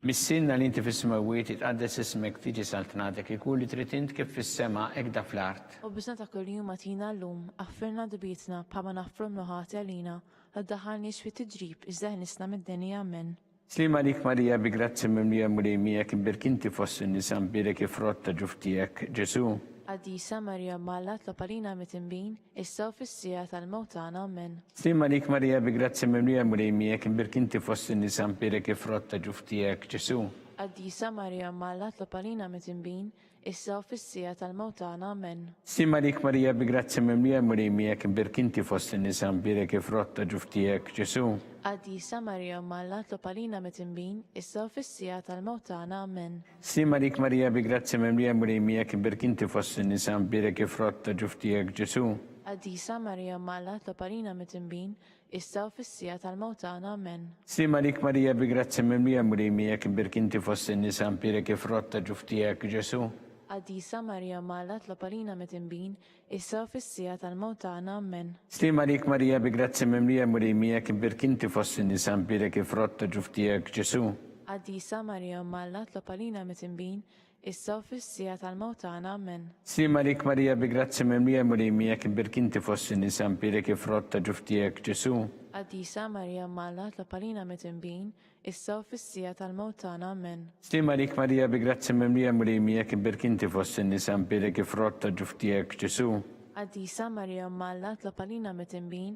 Missierna li inti fis-smewwiet, jitqaddes ismek, tiġi saltnatek, ikun li trid int kif fis-sema, hekk da fl-art. Ħobżna ta' kuljum agħtina llum, aħfirna dnubietna bħalma naħfru l-mluħati għalina, la ddaħħalniex fit-tiġrib, iżda eħlisna mid-deni. Ammen. Sliem għalik Marija bi grazzja mimlija l-Mulej miegħek, imbierk inti fost in-nisa, mbierek il-frott ta' ġuf tiegħek, Ġesù. Qaddisa Marija Omm Alla tlob għalina mitinbin, issa u fis-siegħa tal-mewt tagħna. Ammen. Sliem għalik Marija bi grazzja mimlija l-Mulej miegħek, imbierk inti fost in-nisa mbierek il-frott ta' ġuf tiegħek, Ġesù. Qaddisa Marija Omm Alla tlob għalina mitinbin, issa u fis-siegħa tal-mewt tagħna. Ammen. Sliem għalik Marija bi grazzja mimlija l-Mulej miegħek, imbierk inti fost in-nisa mbierek il-frott ta' ġuf tiegħek, Ġesù. Qaddisa Marija Omm Alla tlob għalina mitinbin, issa u fis-siegħa tal-mewt tagħna. Ammen. Sliem għalik Marija bi grazzja mimlija l-Mulej miegħek imbierk inti fost in-nisa mbierek il-frott ta' ġuf tiegħek Ġesù. Qaddisa Marija Omm Alla tlob għalina mitinbin, issa u fis-siegħa tal-mewt tagħna. Ammen. Sliem għalik Marija bi grazzja mimlija l-Mulej miegħek imbierk inti fost in-nisa mbierek il-frott ta' ġuf tiegħek Ġesù. Qaddisa Marija Omm Alla tlob għalina mitinbin, issa u fis-siegħa tal-mewt tagħna. Ammen. Sliem għalik Marija bi grazzja mimlija l-Mulej miegħek imbierk inti fost in-nisa mbierek il-frott ta' ġuf tiegħek Ġesù. Qaddisa Marija Omm Alla tlob għalina mitinbin, issa u fis-siegħa tal-mewt tagħna. Ammen. Sliem għalik Marija bi grazzja mimlija l-Mulej miegħek imbierk inti fost in-nisa mbierek il-frott ta' ġuf tiegħek Ġesù. Qaddisa Marija Omm Alla tlob għalina mitinbin, issa u fis-siegħa tal-mewt tagħna. Ammen. Sliem għalik Marija bi grazzja mimlija l-Mulej miegħek imbierk inti fost in-nisa mbierek il-frott ta' ġuf tiegħek Ġesù. Qaddisa Marija Omm Alla tlob għalina mitinbin,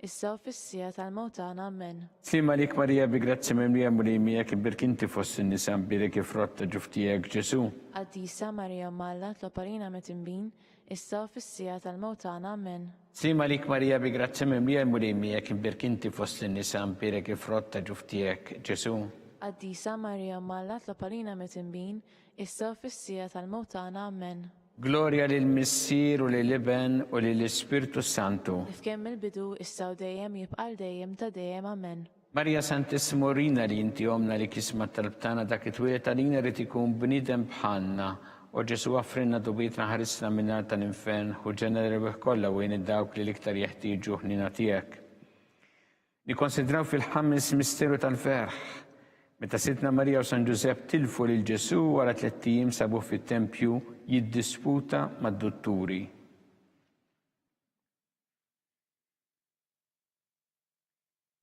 issa u fis-siegħa tal-mewt tagħna. Ammen. Sliem għalik Marija bi grazzja mimlija l-Mulej miegħek imbierk inti fost in-nisa mbierek il-frott ta' ġuf tiegħek Ġesù. Qaddisa Marija Omm Alla tlob għalina mitinbin, issa u fis-siegħa tal-mewt tagħna. Ammen. Sliem għalik Marija bi grazzja mimlija l-Mulej miegħek imbierk inti fost in-nisa mbierek il-frott ta' ġuf tiegħek Ġesù. Qaddisa Marija Omm Alla tlob għalina mitinbin, issa u fis-siegħa tal-mewt tagħna. Ammen. Glorja lill-Missier u lill-Iben u lill-Ispirtu s-Santu. Kif kien mill-bidu, issa u dejjem, jibqa' għal dejjem ta' dejjem. Ammen. Marija Santissima urina li inti Ommna li kisma t-talb tagħna dak it-twieled għalina ried ikun bniedem bħalna. O Ġesù offrilna dubietna ħarisna min-nar tal-infern, ħu ġenna l-erwieħ kollha u għin 'il dawk li l-iktar jeħtieġu ħniena tiegħek. Nikkonsidraw fil-ħames misteru tal-ferħ, meta Sidtna Marija u San Ġużepp tilfu lil Ġesù wara tlett ijiem sabuh fit-tempju jiddisputa mad-dutturi.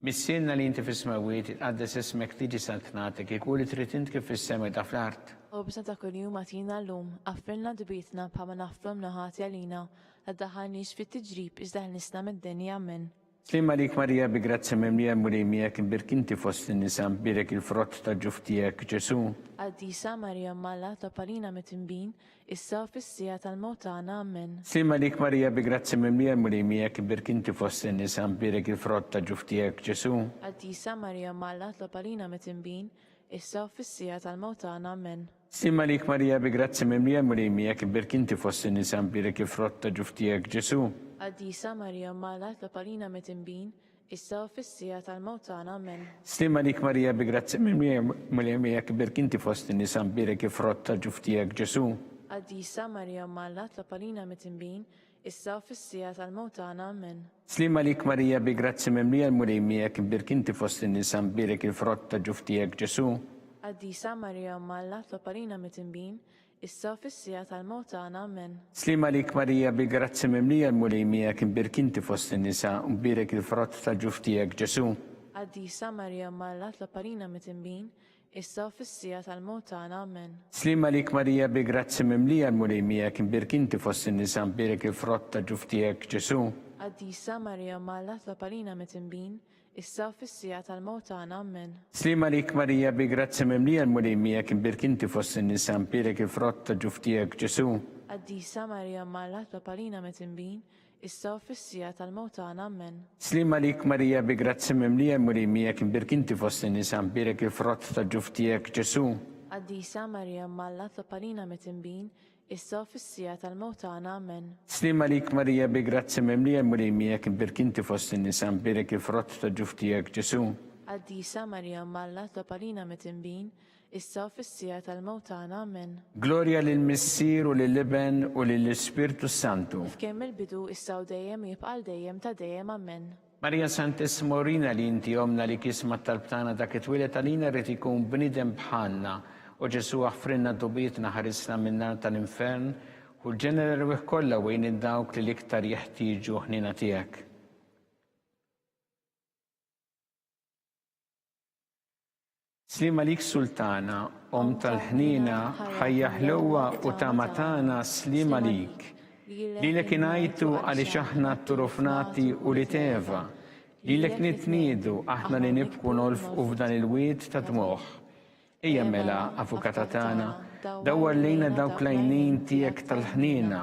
Missierna li inti fis-smewwiet, itqaddes ismek, tiġi saltnatek, ikun li trid int kif fis-sema ta' fl-art. Ħobżna ta' kuljum agħtina llum, aghfrilna dnubietna bħalma naghfru l-mnaħati għalina, la ddaħħalniex fit-tiġrib iżda ħlisna mid-deni. Ammen. Sliem għalik Marija bi grazzja mimlija l-Mulej miegħek imbierk inti fost in-nisa mbierek il-frott tal-ġuf tiegħek Ġesù. Qaddisa Marija Omm Alla tlob għalina mitinbin, issa u fis-siegħa tal-mewt tagħna. Ammen. Sliem għalik Marija bi grazzja mimlija l-Mulej miegħek imbierk inti fost in-nisa mbierek il-frott tal-ġuf tiegħek Ġesù. Qaddisa Marija Omm Alla tlob għalina mitinbin, issa u fis-siegħa tal-mewt tagħna. Ammen. Sliem għalik Marija bi grazzja mimlija l-Mulej miegħek imbierk inti fost in-nisa mbierek il-frott ta' ġuf tiegħek Ġesù. Qaddisa Marija Omm Alla itlob għalina midinbin, issa u fis-siegħa tal-mewt tagħna. Ammen. Sliem għalik Marija bi grazzja mimlija l-Mulej miegħek imbierk inti fost in-nisa mbierek il-frott ta' ġuf tiegħek Ġesù. Qaddisa Marija Omm Alla itlob għalina midinbin, issa u fis-siegħa tal-mewt tagħna. Ammen. Sliem għalik Marija bi grazzja mimlija l-Mulej miegħek imbierk inti fost in-nisa mbierek il-frott ta' ġuf tiegħek Ġesù. Qaddisa Marija Omm Alla tlob għalina midinbin, issa u fis-siegħa tal-mewt tagħna. Ammen. Sliem għalik Marija bi grazzja mimlija l-Mulej miegħek imbierk inti fost in-nisa u mbierek il-frott tal-ġuf tiegħek Ġesù. Qaddisa Marija Omm Alla tlob għalina midinbin, issa u fis-siegħa tal-mewt tagħna. Ammen. Sliem għalik Marija bi grazzja mimlija l-Mulej miegħek imbierk inti fost in-nisa mbierek il-frott ta' ġuf tiegħek Ġesù. Qaddisa Marija Omm Alla tlob għalina midinbin, issa u fis-siegħa tal-mewt tagħna. Ammen. Sliem għalik Marija bi grazzja mimlija l-Mulej miegħek imbierk inti fost in-nisa mbierek il-frott ta' ġuf tiegħek Ġesù. Qaddisa Marija Omm Alla tlob għalina midinbin, issa u fis-siegħa tal-mewt tagħna. Ammen. Sliem għalik Marija bi grazzja mimlija l-Mulej miegħek imbierk inti fost in-nisa mbierek il-frott tal-ġuf tiegħek Ġesù. Qaddisa Marija Omm Alla tlob għalina midinbin, issa u fis-siegħa tal-mewt tagħna. Ammen. Sliem għalik Marija bi grazzja mimlija l-Mulej miegħek imbierk inti fost in-nisa mbierek il-frott tal-ġuf tiegħek Ġesù. Qaddisa Marija Omm Alla tlob għalina midinbin, issa u fis-siegħa tal-mewt tagħna. Ammen. Glorja lill-Missier u lill-Iben u lill-Ispirtu s-Santu. Kif kien mill-bidu, issa u dejjem, u jibqa' għal dejjem ta' dejjem. Ammen. Marija Santissima urina li inti Ommna li kisma t-talb tagħna dak li twieled għalina ried ikun bniedem bħalna. O Ġesù aħfrilna dnubietna ħarisna min-nar tal-infern, ħu l-ġenna l-erwieħ kollha u għin lil dawk li l-iktar jeħtieġu ħniena tiegħek. Sliem għalik Sultana, Omm tal-ħniena, ħajja ħlewwa u tama tagħna sliem għalik. Lilek ingħajtu għaliex aħna tturufnati ulied Eva. Lilek nitniedu aħna li nibku nolfqu f'dan il-wied ta' dmugħ. Ejja mela, Avukata tagħna, dawwar lejna dawk l-għajnejn tiegħek tal-ħniena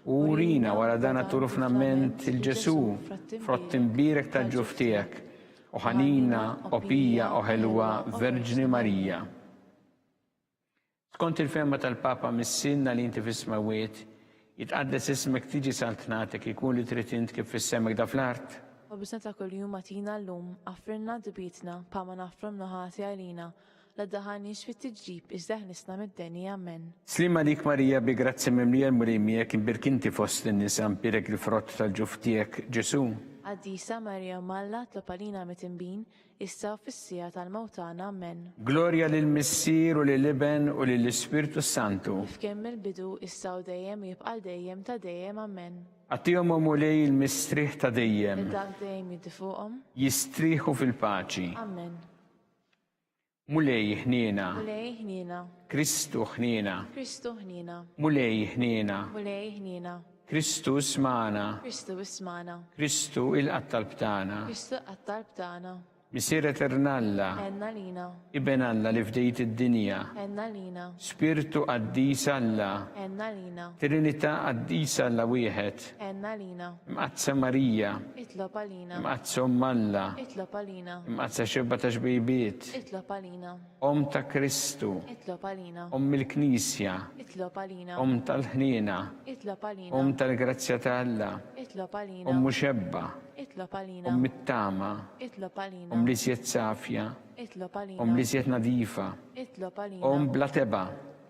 u urina wara dan għat-turufnament 'il Ġesù, frott imbierek tal-ġuf tiegħek. O ħanina, o pija, o ħelwa Verġni Marija. Skont il-fehma tal-Papa Missierna li inti fis-smewwiet, jitqaddes ismek tiġi saltnatek ikun li trid int kif fis-sema hekk fl-art. Ħobżna ta' kuljum agħtina llum, aghfrilna dnubietna, bħalma naghfru l-mnuħati għalina, La ddaħħalniex fit-tiġrib, iżda eħlisna mid-deni. Ammen. Sliem għalik Marija bi grazzja mimlija l-Mulej miegħek imbierk inti fost in-nisa mbierek il-frott tal-ġuf tiegħek Ġesù. Qaddisa Marija Omm Alla tlob għalina mitinbin, issa u fis-siegħa tal-mewt tagħna. Ammen. Glorja lill-Missier u lill-Iben u lill-Ispirtu s-Santu. Kif kien mill-bidu, issa u dejjem u jibqa' għal dejjem ta' dejjem. Ammen. Agħtihom o Mulej il-mistrieħ ta' dejjem. Id-daqq dejjem jiddi fuqhom. Jistrieħu fil-paċi. Ammen. Mulej ħniena. Mulej ħniena. Kristu ħniena. Kristu ħniena. Mulej ħniena. Mulej ħniena. Kristu ismagħna. Kristu ismagħna. Kristu ilqa' t-talb tagħna. Kristu ilqa' t-talb tagħna. Missier Etern Alla. Għenna lina. Iben Alla li fdejt id-dinja. Għenna lina. Spirtu Qaddis Alla. Għenna lina. Trinità Qaddisa Alla wieħed. Għenna lina. Mqaddsa Marija. Itlob għalina. Mqaddsa Omm Alla. Itlob għalina. Mqaddsa Xebba ta' Xbejbiet. Itlob għalina. Omm ta' Kristu. Itlob għalina. Omm il-Knisja. Itlob għalina. Omm tal-ħniena. Itlob għalina. Omm tal-grazzja ta' Alla. Itlob għalina. Omm Xebba. Itlob għalina. Omm it-tama. Itlob għalina. Omm l-iżjed safja. Itlob għalina. Omm l-iżjed nadifa. Itlob għalina. Omm bla tebgħa.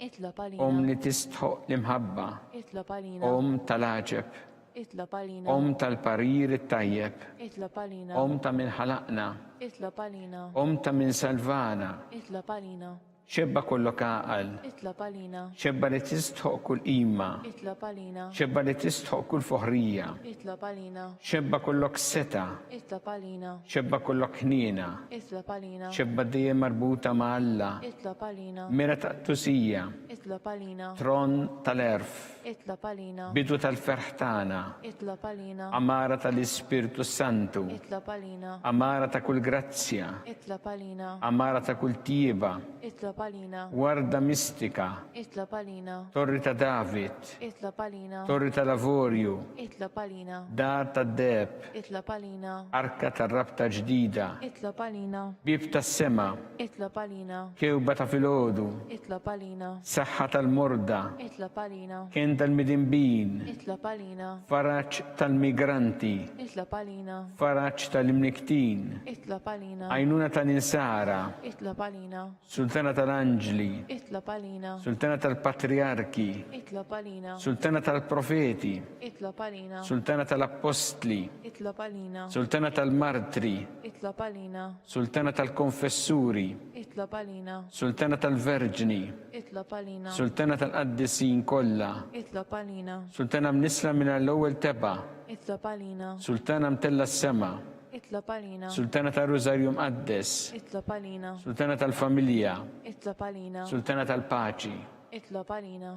Itlob għalina. Omm li tistħoqq l-imħabba. Itlob għalina. Omm tal-għaġeb. Itlob għalina. Omm tal-parir it-tajjeb. Itlob għalina. Omm ta' min ħalaqna. Itlob għalina. Omm ta' min salvana. Itlob għalina. Xebba kollok għaqal. Itlob għalina. Xebba li tistħoq kull qima. Itlob għalina. Xebba li tistħoq kull foħrija. Itlob għalina. Xebba kollok setgħa. Itlob għalina. Xebba kollok ħniena. Itlob għalina. Xebba dejjem marbuta ma' Alla. Itlob għalina. Mera ta' qdusija. Itlob għalina. Tron tal-għerf. Itlob għalina. Bidu tal-ferħ tagħna. Itlob għalina. Għamara tal-Ispirtu s-Santu. Itlob għalina. Għamara ta' kull grazzja. Itlob għalina. Għamara ta' kull tjieba. Itlob għalina. Warda mistika. Itlob għalina. Torri ta' David. Itlob għalina. Torri tal-avorju. Itlob għalina. Dar tad-deheb. Itlob għalina. Arka tar-rabta ġdida. Itlob għalina. Bieb tas-sema. Itlob għalina. Kewba ta' filgħodu. Itlob għalina. Saħħa tal-morda. Itlob għalina. Kenn tal-midinbin. Itlob għalina. Faraġ tal-migranti. Itlob għalina. Faraġ tal-imnikktin. Itlob għalina. Għajnuna tal-insara. Itlob għalina. Sultana tal-anġli. Itlob għalina. Sultana tal-patrijarki. Itlob għalina. Sultana tal-profeti. Itlob għalina. Sultana tal-appostli. Itlob għalina. Sultana tal-martri. Itlob għalina. Sultana tal-konfessuri. Itlob għalina. Sultana tal-verġni. Itlob għalina. Sultana tal-qaddisin kollha. Itlob għalina. Sultana mnissla mingħajr l-ewwel tebgħa. Itlob għalina. Sultana mtellgħa s-sema. Itlob għalina. Sultana tar-Rużarju Mqaddes. Itlob għalina. Sultana tal-familja. Itlob għalina. Sultana tal-paċi. Itlob għalina.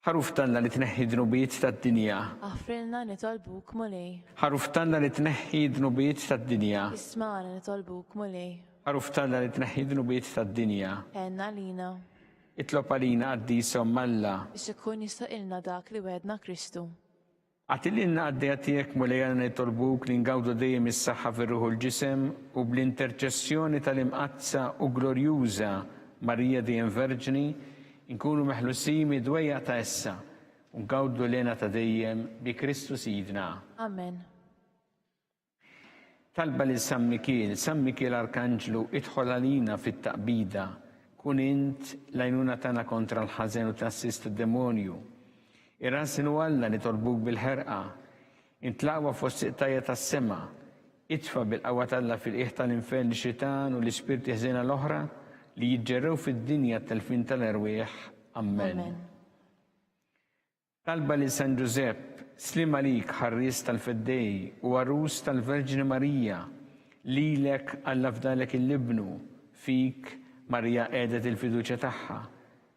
Ħaruf t'Alla li tneħħi d-dnubiet tad-dinja. Aħfrilna nitolbuk, Mulej. Ħaruf t'Alla li tneħħi d-dnubiet tad-dinja. Ismagħna nitolbuk, Mulej. Ħaruf t'Alla li tneħħi d-dnubiet tad-dinja. Għenna għalina. Itlob għalina qaddisa Omm Alla. Biex ikun jistħoqilna dak li wegħedna Kristu. Agħti lilna qaddejja tiegħek, Mulej Alla nitolbuk li ngawdu dejjem is-saħħa fir-ruħ u l-ġisem u bl-interċessjoni tal-Imqaddsa u Glorjuża Marija dejjem Verġni, inkunu meħlusin mid-dwejjaq ta' issa u ngawdu l-hena ta' dejjem bi Kristu Sidna. Amen. Talba lil San Mikiel, San Mikiel Arkanġlu, idħol għalina fit-taqbida, kun int l-għajnuna tagħna kontra l-ħażen u t-tgħassis tad-demonju. Irrażżen u Alla nitolbuk bil-ħerqa, int l-aqwa fost iqtajja tas-sema, itfa' bil-qawwa t'Alla fil-qiegħ tal-infern lix-xitan u l-ispirti ħżiena l-oħra li jiġġerrew fid-dinja t-telfien tal-erwieħ. Ammen. Amen. Talba lil San Ġużepp, Sliem għalik ħarries tal-Feddej u għarus tal-Verġni Marija, lilek Alla fdalek il-Ibnu, fik Marija qiegħdet il-fiduċja tagħha,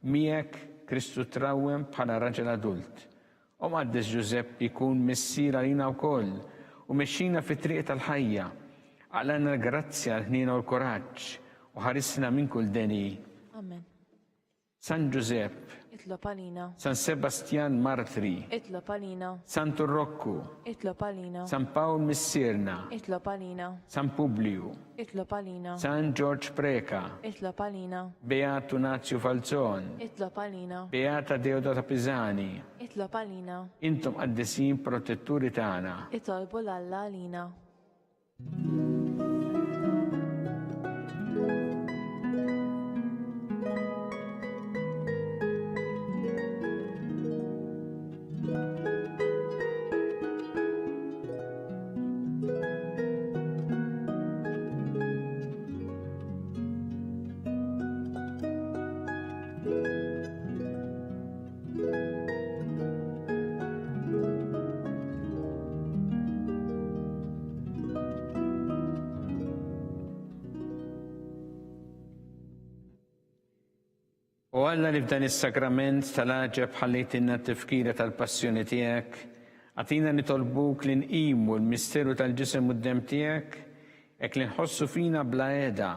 miegħek Kristu trawwem bħala raġel adult. O Mqaddes Ġużeppi kun missier għalina wkoll u mexxina fit-triq tal-ħajja. Aqlagħlna l-grazzja, l-ħniena u l-kuraġġ u ħarisna minn kull deni. Amen. San Ġużepp. Itlob għalina. San Sebastjan Martri. Itlob għalina. Santu Rokku. Itlob għalina. San Pawl Missierna. Itlob għalina. San Publiju. Itlob għalina. San Ġorġ Preca. Itlob għalina. Beatu Nazju Falzon. Itlob għalina. Beata Deodata Pisani. Itlob għalina. Intom qaddisin protetturi tagħna. Itolbu 'l Alla għalina. O Alla li f'dan is-sagrament tal-għaġeb ħallejtilna t-tifkira tal-passjoni tiegħek, agħtina nitolbuk li nqimu l-misteru tal-ġisem u d-demm tiegħek, hekk li nħossu fina bla heda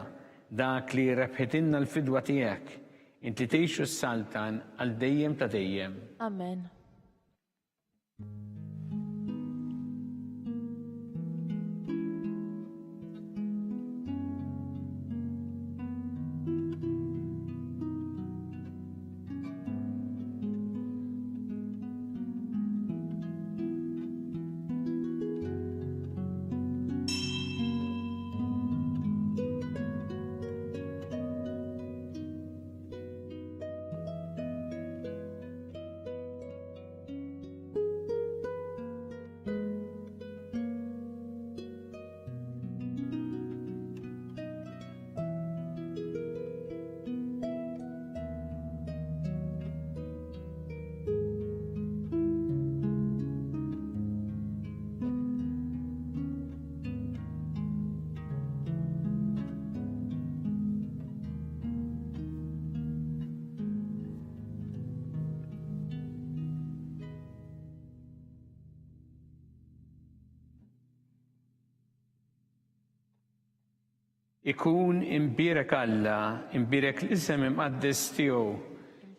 dak li rebħitilna l-fidwa tiegħek, int li tgħix u ssaltan għal dejjem ta' dejjem. Amen. Ikun imbierek Alla, imbierek l-isem imqaddes tiegħu,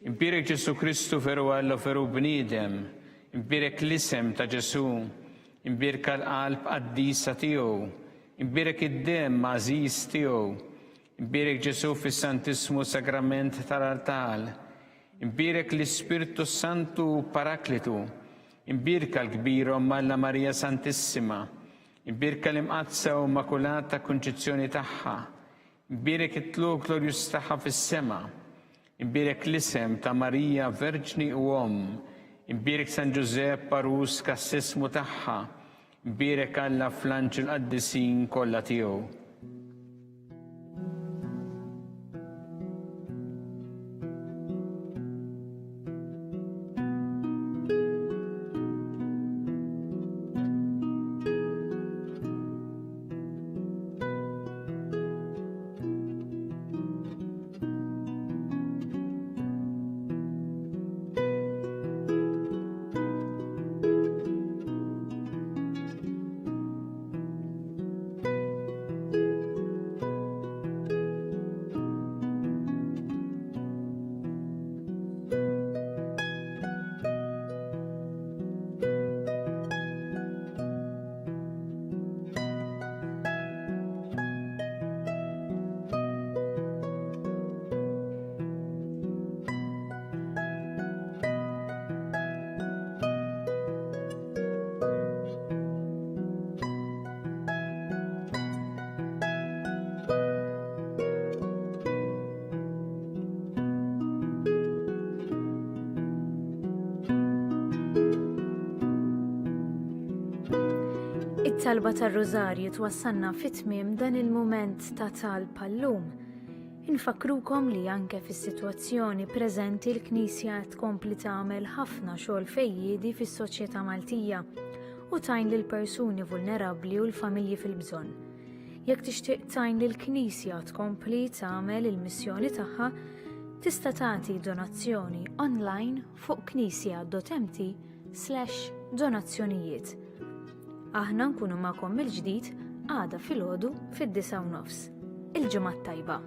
imbierek Ġesù Kristu veru Alla u veru bniedem, imbierek l-isem ta' Ġesù, imbierka l-qalb qaddisa tiegħu, imbierek id-demm għażiż tiegħu, imbierek Ġesù fis-Santissmu Sagrament tal-Altal, imbierek l-Ispirtu s-Santu Paraklitu, imbierka l-kbira Omm Alla Marija Santissima, Imbierka l-Imqaddsa u Immakulata Kunċizzjoni tagħha. Imbierek it-tlugħ glorjuż tagħha fis-sema. Imbierek l-isem ta' Marija Verġni u Omm. Imbierek San Ġużepp għarus kassismu tagħha. Imbierek Alla fl-anġli l-qaddisin kollha tiegħu. It-talba tar-Rużarju twassalna fit-tmiem dan il-mument ta' talb għallum. Infakkrukom li anke fis-sitwazzjoni preżenti l-Knisja qed tkompli tagħmel ħafna xogħol fejjiedi fis-soċjetà Maltija u tgħin lil persuni vulnerabbli u l-familji fil-bżonn. Jekk tixtieq tgħin lill-Knisja tkompli tagħmel il-missjoni tagħha, tista' tagħti donazzjoni online fuq knisja.mt slash donazzjonijiet. Aħna nkunu magħkom mill-ġdid għada filgħodu fid-9 nofs. Il-ġimgħa t-tajba.